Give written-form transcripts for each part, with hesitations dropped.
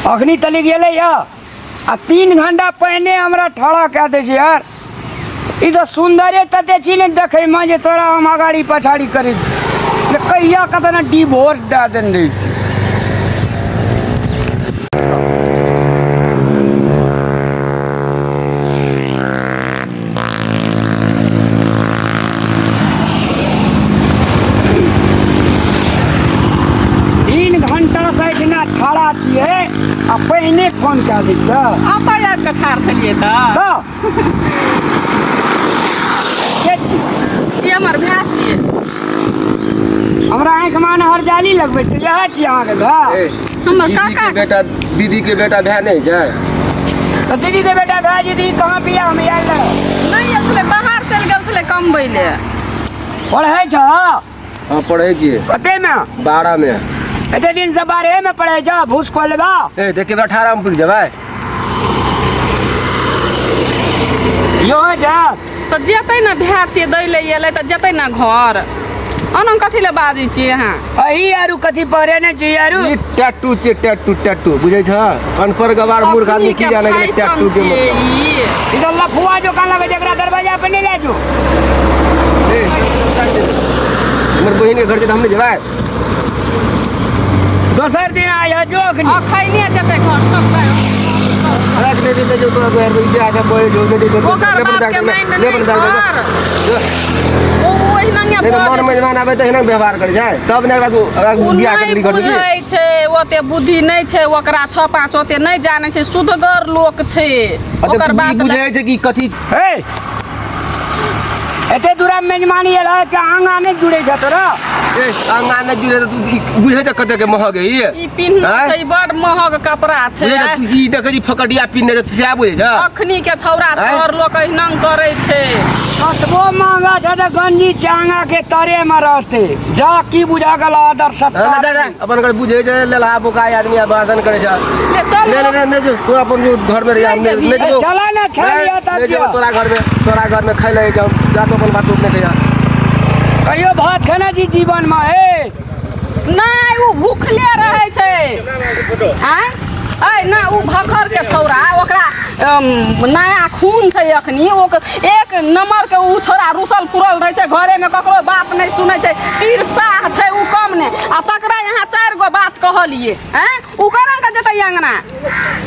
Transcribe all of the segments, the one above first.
अखनी तलिक गेलै या आ 3 घंटा पहिने हमरा ठाड़ा कए दै छै यार। ई तऽ सुन्दरे तते छी ने देखैमे जे तोरा हम अगाड़ी पछाड़ी करै छी। कहिया कतऽ ने डिवोर्स दए देने रही। तीन घंटा से एहिठिना ठाड़ा छियै आ पहिने फोन कए दै छियै। एतऽ आबि कऽ ठाढ़ छलियै तऽ तऽ के छी? ई हमर भाय छियै। हमरा आँखिमे अनहर जाली लगबै छै, इएह छी अहाँके भाय? ए, हमर दीदी काका के बेटा, दीदी के बेटा भाय नहि छै? तऽ दीदी के बेटा भाय जी, दीदी कहाँ बियाह हम आयल रहे? नहि आयल छलै, बाहर चलि गेल छलै कमबै ले। पढ़ै छह? हाँ, पढ़ै छियै। कते में? 12 में। एते दिन से 12 में पढ़ै छह, भूस खोलबा? ए, देखिए 18 में पुग जेबै। यो जा। तऽ जेतै ने, भाय छियै, दै ले एलै तऽ जेतै ने घर। अनंग कथी ले बाजै छियै अहाँ? अही आरू कथी पढ़े ने छी आरू? ई टैटू छै, टैटू, टैटू बुझै छ? अनपढ़ गवार मूर्ख आदमी की अखनी के जाने गेलै फैशन टैटू के छियै मतलब। ई। ई तऽ लफुआ जोकान लगै छै, एकरा दरवाजा पे नहि लए जो। ए, हमर बहिन के घर छै तऽ हम नहि जेबै? दोसर दिन आइ जो अखनी। अखैने जेतै घर, चल बाय। रख दे दे जो तोरा घर पे जा के बोल जो दे दे। ओकर बाप के माइन ले नहि अपन बैग ले घर। जो। ओ ओहिनांगे नहीं तो भऽ मन जेतै। मेजबान आबै तऽ एहिना व्यवहार करै छै तब ने एकरा एकरा ओ बियाह नहि के घर बुझै छै, ओते बुद्धि नहि छै ओकरा, छओ पाँच ओते नहि जानै छै, सुधगर लोक छै। ओकर बात बुझै छै कि कथी। हे, एते दूरा मेजबानी एल है के आंगा नहि जुड़ै छै तोरा? ए, अंगा नहि जुड़े तऽ तू ई बुझै छै कते के महग है ई? ई पिन्हना आँय? छै, ई बड महग कपड़ा छै। बुझै छै, तू ई देखै छी फकटिया पिन्हने छै सएह बुझै छै? अखनी के छौड़ा आँय? छौर लोक एहिना करै छै। कतबो महंगा छै तऽ गंजी चांगा के तरे में रहते। जा की बुझा गेल आदर ना, सत्कार। जा जा, अपन घर बुझै छै लेलहा बोका आदमी आ भाषण करै छै। ले चल। नहीं नहीं नहीं जो तोरा अपन जो घर में रही हम नहीं नहीं नहीं जेबही। जो चला ना, खा नहीं, लिया तब नहीं जेबो जो। तोरा घर में, तोरा घर में खाइ ले जाओ, जा तो अपन बात अपने कहिया। कहियो भात खाना छी जीवन में? हे नहि, ओ भूखले रहै छै। आँय ऐ ना, ओ भखर के छौड़ा, ओकरा नया खून छै अखनी। ओ एक नंबर के ओ छौड़ा रुसल फुरल रहै छै, घरे में ककरो बात नहि सुनै छै, ईर्षा छै ओ कम नहि। आ तकरा यहाँ 4 गो बात कहलिए, आँय ओ केना के जेतै अंगना?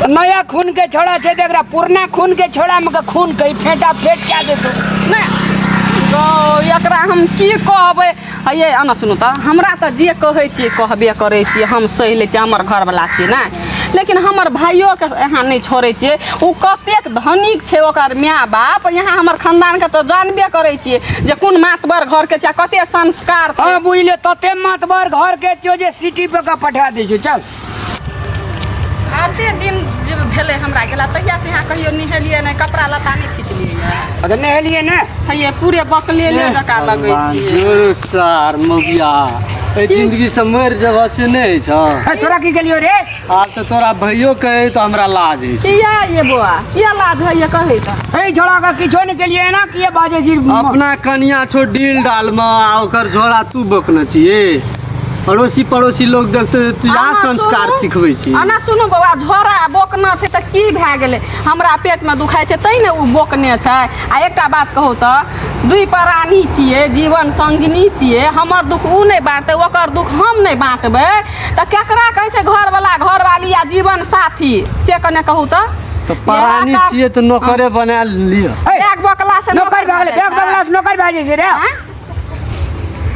तऽ नया खून के छोड़ा छै तऽ एकरा पुरना खून के छोड़ा में के खून के फेंटा फेंट कए देतौ। नहि गौ, एकरा हम की कहबै? हे अना सुनू तऽ, हमरा तऽ जे कहै छियै कहबे करै छियै, हम सहि लै छियै, हमर घरवला छियै ने, लेकिन हमर भाइयोके यहाँ नहि छोड़ै छियै। ओ कतेक धनिक छै ओकर माय बाप, यहाँ हमर खानदानके तऽ जानबे करै छियै जे कोन मातबर घरके छै आ कतेक संस्कार छै। हँ बुझलियै, तते मातबर घरके छियौ जे सिटी पे के पठा दै छै। चल। आते दिन जे भेलै हमरा गेला तहिया से यहाँ कहियो नहेलियै नहि, कपड़ा लत्ता नहि खिचलियै। अच्छा नहेलियै ने? हे पूरे बकलेले जकाँ लगै छियै। जोर सार मौगिया, एहि जिंदगी से मरि जेबह से नहि होइ छौ। हे तोरा की गेलियो रे? आब तऽ तोरा भैयो कहै तऽ हमरा लाज होइ छै। किया ये बौआ, किया लाज होइए कहै तऽ? हे छोड़ा के किछो नहि केलियै, एना किए बाजै छी? अपना कनिया छौ डील डाल मे आ ओकर झोरा तू बोकने छियै। अड़ोसी पड़ोसी लोग देखते तू इएह आना संस्कार सुनू, सिखबै छी। आना सुनू बौआ, झोरा बोकना छै तऽ की भए गेलै? हमरा पेटमे दुखाइ छै तैँ ने ओ बोकने छै। आ एकटा बात कहू तऽ, दुइ प्राणी छियै, जीवन संगिनी छियै, हमर दुख ओ नहि बाँटतै, ओकर दुख हम नहि बाँटबै तऽ केकरा कहै छै घरवला घरवाली आ जीवन साथी, से कने कहू तऽ? तऽ प्राणी इएह छियै तऽ नौकरे बना लिअ। हे, बैग बोकला से नौकर भए गेलै, जाइ बैग छै? बगला से नौकर भए जाइ छै रे। आँय?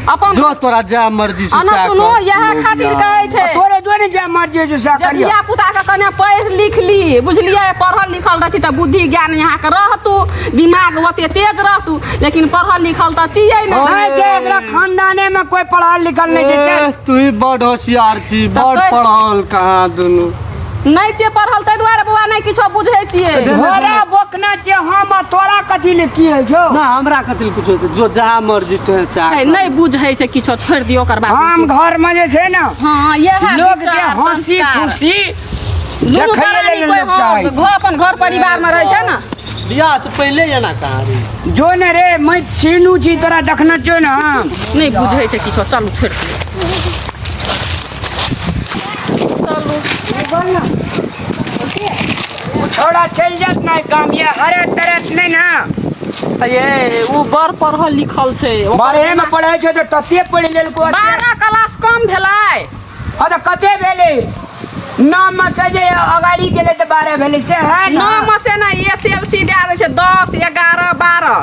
अपन जो तोरा जा मर्जी से अना सएह सुनू, कर, इएह खातिर मौगिया। कहै छै। तोरे जो ने जा मर्जी से सएह जे करियौ। धिया पुता के कने पढ़ि लिख ली, बुझलियै? पढ़ल लिखल रहती तऽ बुद्धि ज्ञान यहाँ के रहतू, दिमाग ओते तेज रहतू, लेकिन पढ़ल लिखल तऽ छियै ने। नहि छै एकरा खानदाने में कोई पढ़ल लिखल नहि छै। चल। ए, तू ही बड होशियार छी, बड पढ़ल कहाँ दुनू। नहि छियै पढ़ल ताहि दुआरे बौआ नहि किछो बुझै छियै। घोड़ा बोकना छियै हम आ तोरा कथी ले की होइ छौ? ना हमरा कथी ले कुछो होतै, जो जहाँ मर्जी तोहे सएह हे, कर। नहि बुझै छै किछो, छोड़ि दियौ ओकर बात। हम घर में जे छै ने, हँ इएह लोग के विचार, हंसी संस्कार। खुशी दुनू देखैए प्राणी लेल कोइ लोक हँ, चाहै छै। घर अपन घर परिवार में रहै छै ने। बियाह से पहिले एना कहाँ रे? जो ने रे मैं छीनू छी तोरा देखना छियौ ने हम। नहि बुझै छै किछो, चलू छोड़ि दियौ, चलू। ओ छौड़ा चलि जायत ने गाम ये हरे तरत नहि ने। ये ओ बड़ पढ़ल लिखल छै। बारहे में पढ़ै छै तऽ तते पढ़ि लेलको। 12 क्लास कम भेलै। हाँ तऽ कते भेलै? 9 में से जे अगाड़ी गेलै तऽ 12 भेलै से है ने? 9 में से ने एस एल सी दए दै छै 10 11 12।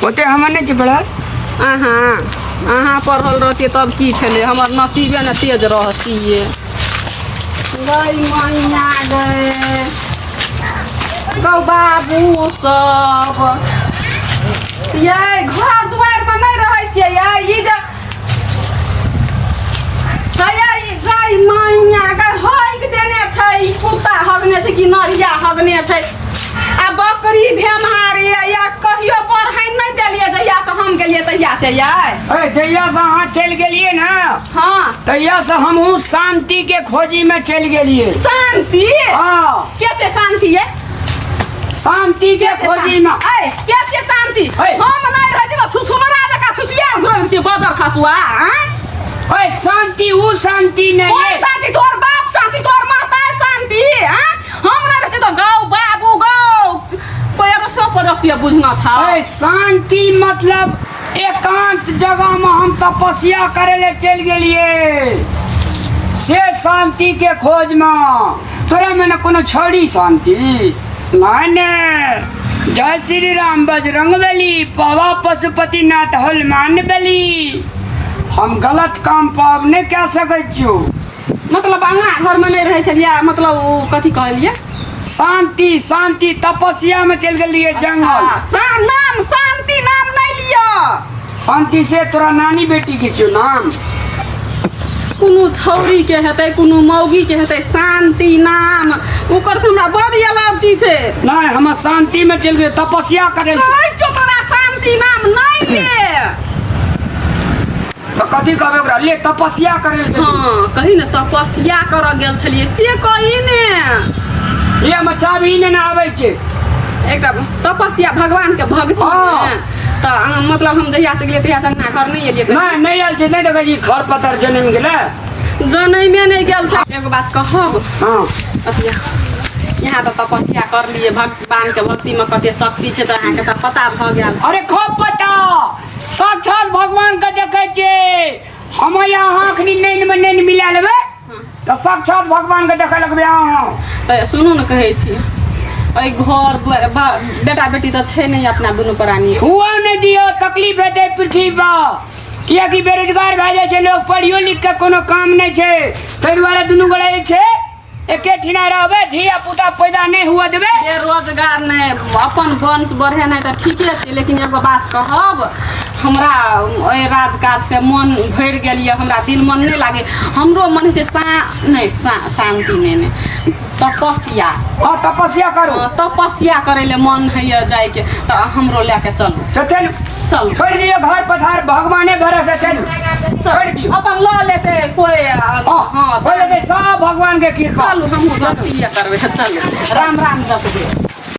ओते हमर नहि छै पढ़ल। अहाँ अहाँ पढ़ल रहतियै तब की छलै, हमर नसीबे ने तेज रहतियै। गै मैया गै, गौ बाबू सब यै, घर दुआरिमे नहि रहै छियै यै? ई जे यै गै मैया गै, हगि देने छै ई कुत्ता, हगने छै कि नरिया हगने छै आ बकरी भेमहारी या कहियो बढ़ै नहि देलियै जहिया से हम गेलियै तहिया से यै। ए, जहिया से अहाँ चलि गेलियै ने, हाँ, तहिया से हमहूँ शांति के खोजी में चलि गेलियै। शांति? हाँ। के छै शांति ये? शांति के खोजी में। ए, के छै शांति? ऐ। हम नहि रहै छी तऽ छुछुनरा जकाँ छुछुआ घुरै छी बदर खसुआ आँय। ए, शांति ऊ शांति नहीं कोन है। शांति? तोहर बाप शांति, तोहर महतार शांति आँय? हम नहि रहै छी तऽ गौ बाबू गौ कोइ अड़ोसियो पड़ोसियो बुझना छौ। ए, शांति मतलब एकांत जगह में हम तपस्या करे ले चलि गेलिए से शांति के खोज में। तोरा में न कोनो छड़ी शांति नहीं ने। जय श्री राम बजरंग बली पवा पशुपति नाथ हनुमान बली, हम गलत काम पाप नहीं कह सकै छियो। मतलब अहाँ घरमे नहि रहै छलियै, मतलब ओ कथी कहलियै? शांति शांति तपस्या में चलि गेलिए जंगल। अच्छा, नाम शांति नाम नहि लिअ। शांति से तोरा नानी बेटी के छियो नाम। कोनो छौरी के हेतै, कोनो मौगी के हेतै शांति नाम, ओकर से हमरा बड़ एलर्जी छै। नहीं, हम शांति में चलि गेलिए तपस्या करे। कहै छियौ तोरा शांति नाम नहि ले। तऽ कथी कहबै ओकरा ले? तपस्या करे लए गेलियै। हाँ, कही ने, तपस्या करऽ गेल छलियै से कही ने। ये हमर चाभी ने आबै छै। एकटा तपस्या भगवान के भक्ति। हाँ। मे तऽ अहाँ मतलब हम जहिया से गेलियै तहिया से अंगना घर नहि एलियै? नहि, नहि आयल छै। नहि देखै छी खर पतर जनमि गेलै। जनैमे नहि गेल छै। एगो बात कहब? हँ। अथिया यहाँ तऽ तपस्या कर लिए, भगवान के भक्ति में कते शक्ति छै तऽ अहाँके तऽ पता भऽ गेल। अरे खूब पता, साक्षात भगवान के देखै छियै हम। अहाँ अखनी नैन में नैन मिला लेबै तऽ साक्षात भगवान के देखै लगबै अहाँ। तऽ सुनू ने, कहै छी एहि घर दुआरि बेटा बेटी तऽ छै नहि अपना दुनू प्राणी। हुआ नहि दियौ, तकलीफ हेतै पृथ्वी पर, कियाकि बेरोजगार भए जाइ छै लोक, पढ़ियो लिख के कोनो काम नहि छै। ताहि दुआरे दुनू गोटा जे छै एके ठिना रहबै, धिया पुता पैदा नहि हुआ देबै। बेरोजगार नहि, अपन वंश बढ़े नहि तऽ ठीके छै, लेकिन एगो बात कहब, हमरा एहि राजकाज से मन भरि गेल यऽ, हमरा दिल मन नहि लागे, हमरो मन होइ छै सा नहि सा शान्ति नहि नहि तपस्या। हाँ, तपस्या करू। हाँ, तपस्या करै लए मन होइए जाइके, तऽ हमरो लए के चलू। तऽ चलू। चलू। छोड़ि दियौ घर पथार, भगवाने भरोसे चलू, छोड़ि दियौ। अपन लऽ लेतै कोइ। हाँ, हाँ, हो जेतै, सब भगवान के कृपा। चलू, हमहूँ भक्तिए करबै, चलू, राम राम जपबै।